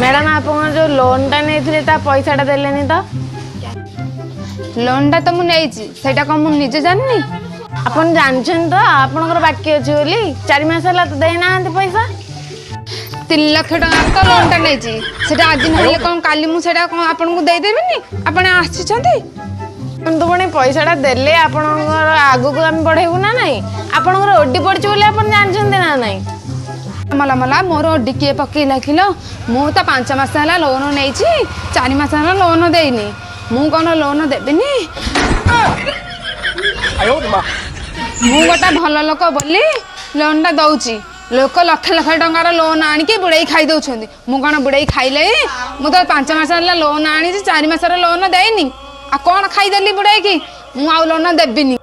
Madam, ଆପଣ ଯେଉଁ ଲୋନ୍ଟା ନେଇଥିଲେ, ତା ପଇସାଟା ଦେଲେନି ତ? ଲୋନ୍ଟା ତ ମୁଁ ନେଇଛି, ସେଇଟା କ'ଣ ମୁଁ ନିଜେ ଜାଣିନି? ଆପଣ ଜାଣିଛନ୍ତି ତ ଆପଣଙ୍କର ବାକି ଅଛି ବୋଲି? 4 ମାସ ହେଲା ତ ଦେଇନାହାନ୍ତି ପଇସା। 3 ଲକ୍ଷ ଟଙ୍କାର ତ ଲୋନ୍ଟା ନେଇଛି। ସେଟା ଆଜି ନହେଲେ କ'ଣ କାଲି ମୁଁ ସେଇଟା କ'ଣ ଆପଣଙ୍କୁ ଦେଇଦେବିନି? ଆପଣ ଆସିଛନ୍ତି। କିନ୍ତୁ ପୁଣି ପଇସାଟା ଦେଲେ ଆପଣଙ୍କର ଆଗକୁ ଆମେ ବଢ଼େଇବୁ ନା ନାହିଁ? ଆପଣଙ୍କର ଓଡି ପଡ଼ିଛି ବୋଲି ଆପଣ ଜାଣିଛନ୍ତି ନା ନାହିଁ? ମଲା ମଲା, ମୋର ଓଡି କିଏ ପକେଇଲା କିଲୋ? ମୁଁ ତ 5 ମାସ ହେଲା ଲୋନ୍ ନେଇଛି, 4 ମାସ ହେଲା ଲୋନ୍ ଦେଇନି। ମୁଁ କ'ଣ ଲୋନ୍ ଦେବିନି? ମୁଁ ଗୋଟେ ଭଲ ଲୋକ ବୋଲି ଲୋନ୍ଟା ଦଉଛି। ଲୋକ ଲକ୍ଷ ଲକ୍ଷ ଟଙ୍କାର ଲୋନ୍ ଆଣିକି ବୁଡ଼େଇ ଖାଇ ଦଉଛନ୍ତି। ମୁଁ କ'ଣ ବୁଡ଼େଇ ଖାଇଲେ? ମୁଁ ତ 5 ମାସ ହେଲା ଲୋନ୍ ଆଣିଛି, 4 ମାସର ଲୋନ୍ ଦେଇନି। ଆଉ କ'ଣ ଖାଇଦେଲି ବୁଡ଼େଇକି? ମୁଁ ଆଉ ଲୋନ୍ ଦେବିନି।